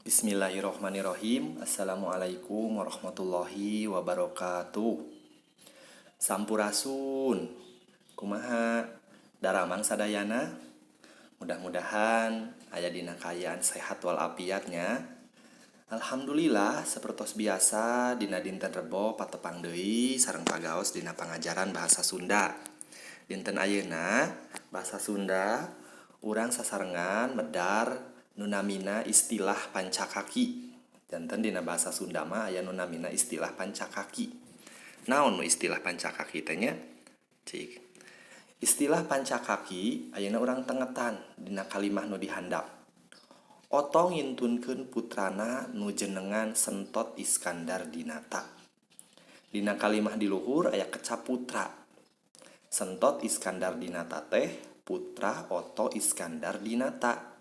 Bismillahirrahmanirrahim. Assalamualaikum warahmatullahi wabarakatuh. Sampurasun. Kumaha daramang sadayana? Mudah-mudahan aya dina kaayaan sehat walafiat nya. Alhamdulillah, sapertos biasa dina dinten Rebo patepang deui sareng pagaos dina pangajaran bahasa Sunda. Dinten ayeuna bahasa Sunda urang sasarengan medar nu namina istilah pancakaki. Janten dina bahasa Sunda mah aya nu namina istilah pancakaki. Naon nu istilah pancakaki teh nya? Cik. Istilah pancakaki ayeuna urang tengetan dina kalimah nu dihandap. Otto ngintunkeun putrana nu jenengan Sentot Iskandar Dinata. Dina kalimah di luhur aya kecap putra. Sentot Iskandar Dinata teh putra Otto Iskandar Dinata.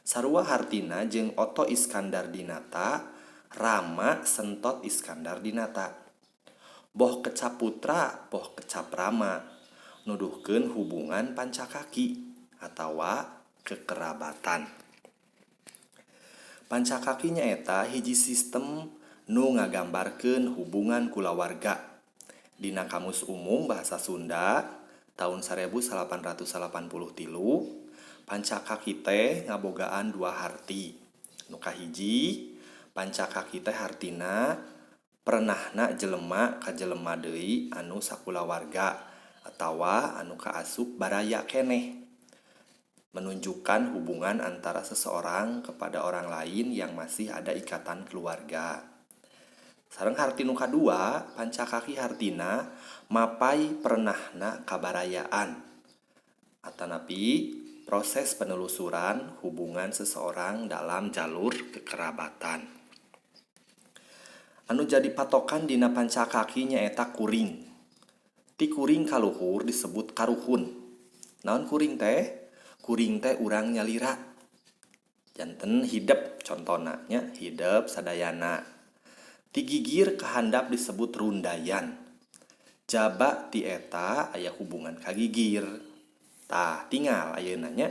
Sarua hartina jeung Otto Iskandar Dinata, Rama Sentot Iskandar Dinata. Boh kecap putra, boh kecap rama, nuduhkeun hubungan pancakaki atawa kekerabatan. Pancakaki nyaeta hiji sistem nu ngagambarkeun hubungan kulawarga. Dina Kamus Umum Bahasa Sunda tahun 1883, pancakaki teh ngabogaan dua harti. Nu kahiji, pancakaki teh hartina pernahna jelema ka jelema deui anu sakulawarga atawa anu kaasup baraya keneh. Menunjukkan hubungan antara seseorang kepada orang lain yang masih ada ikatan keluarga. Sareng harti nu kadua, pancakaki hartina mapay pernahna kabarayaan atanapi proses penelusuran hubungan seseorang dalam jalur kekerabatan. Anu jadi patokan dina pancakaki nyaeta kuring. Ti kuring ka luhur disebut karuhun. Naon kuring teh? Kuring teh urang nyalira. Janten hidep contona nya, hidep sadayana. Ti gigir ka handap disebut rundayan. Jaba ti eta aya hubungan ka gigir. Tah, tinggal ayeuna nya.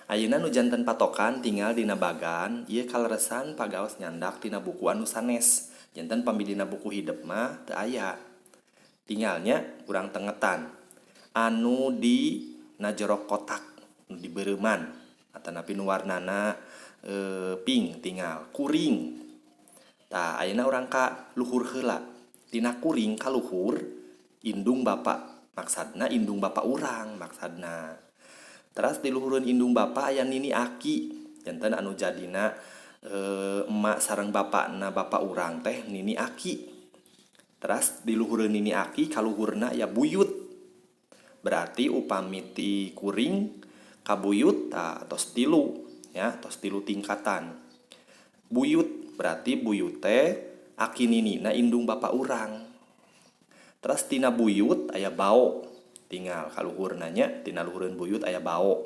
Ayeuna nu janten patokan tinggal dina bagan ieu kaleresan pagaos nyandak tina buku anu sanes. Janten pami dina buku hidep mah teu aya. Tinggalnya urang tengetan anu di na jero kotak, nu dibeureman atanapi nu warnana pink, tinggal kuring. Tah, ayeuna urang ka luhur heula. Tina kuring ka luhur indung bapa, maksadna indung bapa urang maksadna. Teras di luhureun indung bapa aya nini aki. Janten anu jadina emak sareng bapakna bapa urang teh nini aki. Teras di luhureun nini aki kaluhurna aya buyut. Berarti upami ti kuring ka buyut tah tos tilu ya, tos tilu tingkatan. Buyut berarti buyut teh aki ninina indung bapa urang. Teras tina buyut aya bao. Tinggal kaluhurna nya, tina luhureun buyut aya bao.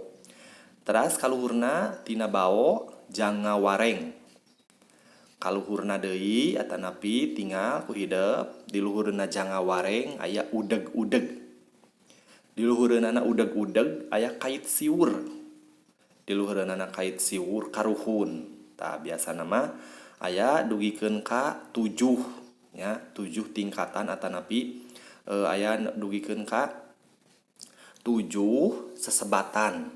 Teras kaluhurna tina bao janga wareng. Kaluhurna deui atanapi tinggal ku hidep di luhureunna janga wareng aya udeg-udeg. Di luhureunana udeg-udeg aya kait siwur. Di luhureunana kait siwur karuhun. Tah, biasana mah aya dugikeun ka 7 nya, 7 tingkatan atanapi aya dugikeun ka 7 sesebatan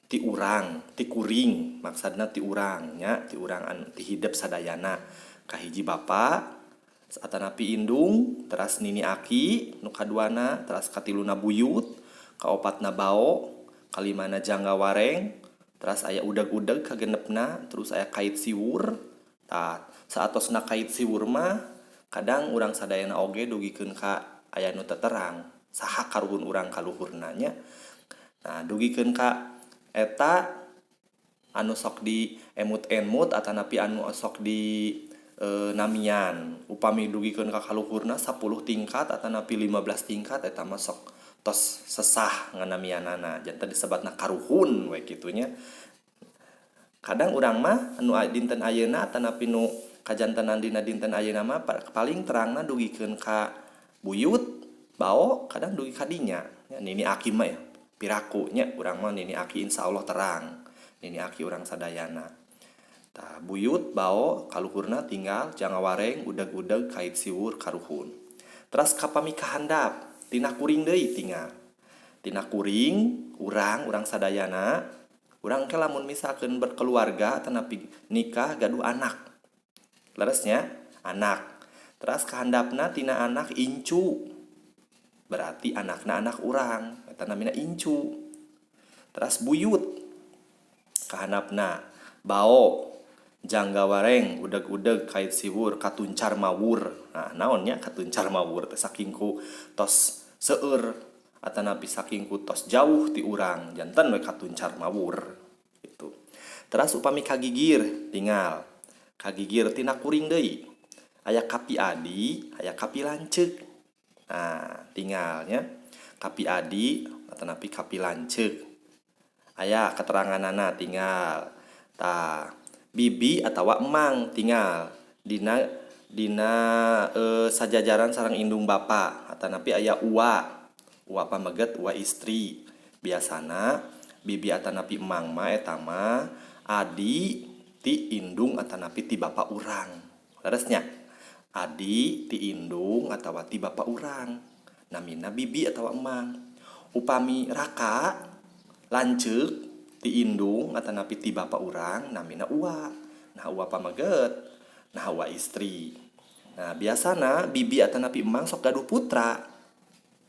ti urang, ti kuring, maksadna ti urang nya, ti urang anu ti hidep sadayana. Kahiji bapa atanapi indung, teras nini aki nu kaduana, teras katiluna buyut, kaopatna bao, kalimana jangga wareng, teras aya udeg-udeg kagenepna, terus aya kait siwur. Tah, saatosna kait siwur mah kadang urang sadayana oge dugikeun ka aya nu teu terang saha karuhun urang kaluhurna nya. Nah, dugikeun ka eta anu sok di emut-emut atanapi anu sok di namian. Upami dugikeun ka kaluhurna 10 tingkat atanapi 15 tingkat, eta mah sok tos sesah nganamianana. Janten disebatna karuhun we kitu nya. Kadang urang mah anu dinten ayeuna atanapi nu kajantenan dina dinten ayeuna mah paling terangna dugikeun ka buyut, bao, kadang dugi ka dinya ya. Nini aki mah ya piraku nya, urang mah nini aki insyaallah terang, nini aki urang sadayana. Tah buyut bao kaluhurna tinggal jangawareng udeg-udeg kait siwur karuhun. Teras kapami kahandap tina kuring deui tinggal. Tina kuring urang sadayana urang ke lamun misalkeun berkeluarga atanapi nikah gaduh anak. Leresnya anak. Teras kahandapna tina anak incu. Berarti anakna anak urang, eta namina incu. Teras buyut kahandapna bao janggawareng udeg-udeg kait siwur katuncar mawur. Nah, naon nya katuncar mawur teh saking ku tos seueur atanapi saking ku tos jauh ti urang janten we katuncar mawur gitu. Teras upami kagigir tinggal kagigir tina kuring deui aya kapi adi aya kapi lanceuk. Nah, tinggalnya kapi adi atanapi kapi lanceuk aya keteranganana tinggal. Tah bibi atawa emang tinggal dina dina sajajaran sareng indung bapa atanapi aya uwa uwa pameget uwa istri. Biasana bibi atanapi emang mah eta mah adi ti indung atanapi ti bapa urang. Leresnya adi ti indung atawa ti bapa urang namina bibi atawa emang. Upami raka lanceuk ti indung atanapi ti bapa urang namina uwa. Nah uwa pameget, nah uwa istri. Nah biasana bibi atanapi emang sok gaduh putra.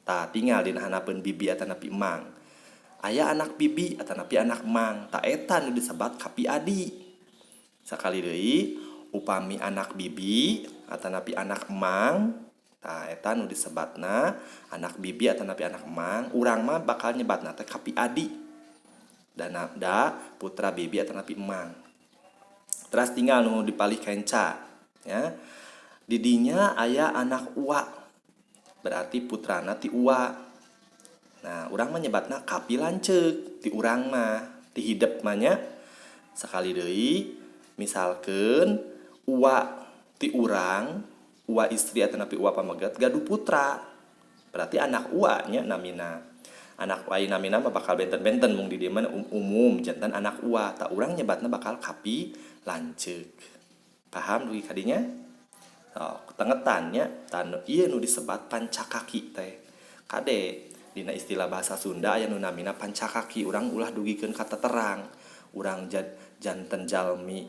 Tah tinggal dina hanapeun bibi atanapi emang. Aya anak bibi atanapi anak emang. Tah eta nu disebat kapi adi. Sakali deui upami anak bibi atanapi anak emang, tah eta nu disebatna anak bibi atanapi anak emang, urang mah bakal nyebatna teh kapi adi. Dana da putra bibi atanapi emang. Teras tinggal nu dipalih kenca ya. Didinya aya anak uwa. Berarti putrana ti uwa. Nah, urang mah nyebatna kapi lanceuk ti urang mah, ti hidep mah nya. Sakali deui misalkeun uwa ti urang, uwa istri atanapi uwa pameget gaduh putra. Berarti anak uwa nya namina. Anak uwa namina mah bakal benten-benten mung di dieu mah umum janten anak uwa. Tah urang nyebatna bakal kapi lanceuk. Paham dugi ka dinya? Oh, tengetan nya tah ieu nu disebat pancakaki teh. Kade dina istilah bahasa Sunda aya nu namina pancakaki. Urang ulah dugikeun ka teterang. Urang janten jalmi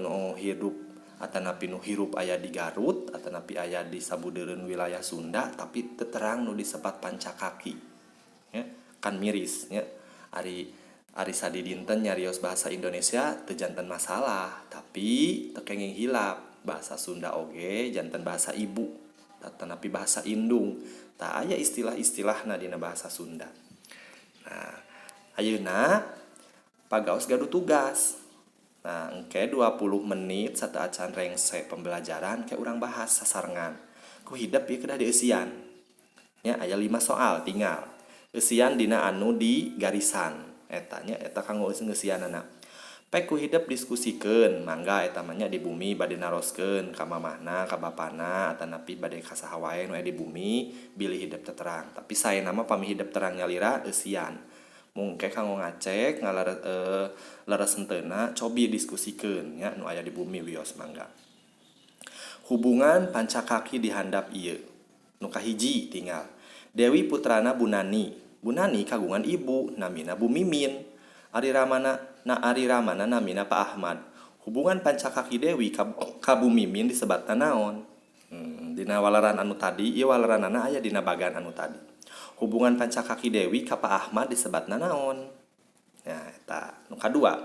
nu hidup atanapi nu hirup aya di Garut atanapi aya di sabudeureun wilayah Sunda tapi teterang nu disebat pancakaki. Ya, kan miris nya. Ari ari sadidinten nyarios bahasa Indonesia teu janten masalah, tapi teu kenging hilap bahasa Sunda oge janten bahasa ibu atanapi bahasa indung. Tah aya istilah-istilahna dina bahasa Sunda. Nah, ayeuna pagaos gaduh tugas. Nah, engke 20 menit sateuacan rengse pembelajaran ke urang bahas sasarengan. Ku hidep ieu kedah dieusian. Nya aya 5 soal tinggal. Eusian dina anu di garisan. Eta nya eta kanggo ngeusianana. Pek ku hidep diskusikeun, mangga eta mah nya di bumi bade naroskeun ka mamahna, ka bapana, atanapi bade ka saha wae nu aya di bumi bilih hidep teh terang. Tapi saena mah pami hidep terang nyalira eusian. Mungke kanggo ngacek leres henteuna cobi diskusikeun nya nu aya di bumi wios mangga. Hubungan pancakaki dihandap ieu. Nu kahiji tinggal Dewi putrana Bu Nani. Bu Nani kagungan ibu namina Bu Mimin. Ari ramana na ari ramana namina Pak Ahmad. Hubungan pancakaki Dewi ka Bu Mimin disebatna naon? Dina waleran anu tadi, ieu waleranana aya dina bagan anu tadi. Hubungan pancakaki Dewi ka Pak Ahmad disebatna naon? Nah, eta nu kadua.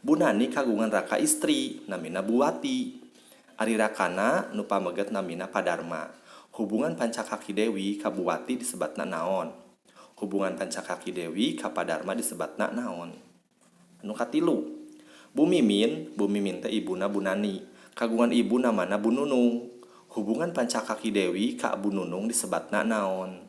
Bu Nani kagungan raka istri namina Bu Wati. Ari rakana nu pameget namina Padarma. Hubungan pancakaki Dewi ka Bu Wati disebatna naon? Hubungan pancakaki Dewi ka Padarma disebatna naon? Anu katilu. Bu Mimin, Bu Mimin teh ibuna Bu Nani. Kagungan ibu namana Bu Nunung. Hubungan pancakaki Dewi ka Bu Nunung disebatna naon?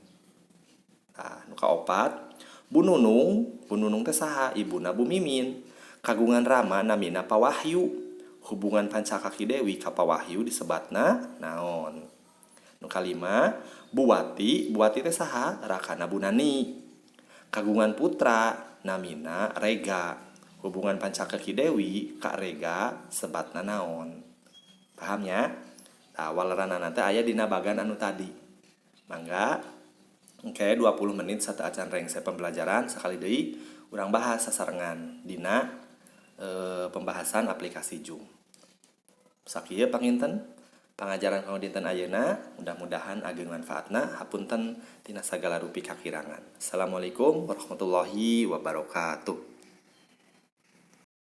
Tah, nu kaopat, Bu Nunung, Bu Nunung teh saha? Ibuna Bu Mimin. Kagungan rama namina Pak Wahyu. Hubungan pancakaki Dewi ka Pak Wahyu disebatna naon? Nu kalima, Bu Wati, Bu Wati teh saha? Rakana Bu Nani. Kagungan putra namina Rega. Hubungan pancakaki Dewi ka Rega sebatna naon? Paham nya? Tah, waleranana teh aya dina bagan anu tadi. Mangga engke 20 menit sateuacan rengse pembelajaran, sakali deui urang bahas sasarengan dina pembahasan aplikasi Zoom. Sakieu panginten pangajaran kanggo dinten ayeuna, mudah-mudahan ageng manfaatna. Hapunten tina sagala rupi kakirangan. Assalamualaikum warahmatullahi wabarakatuh.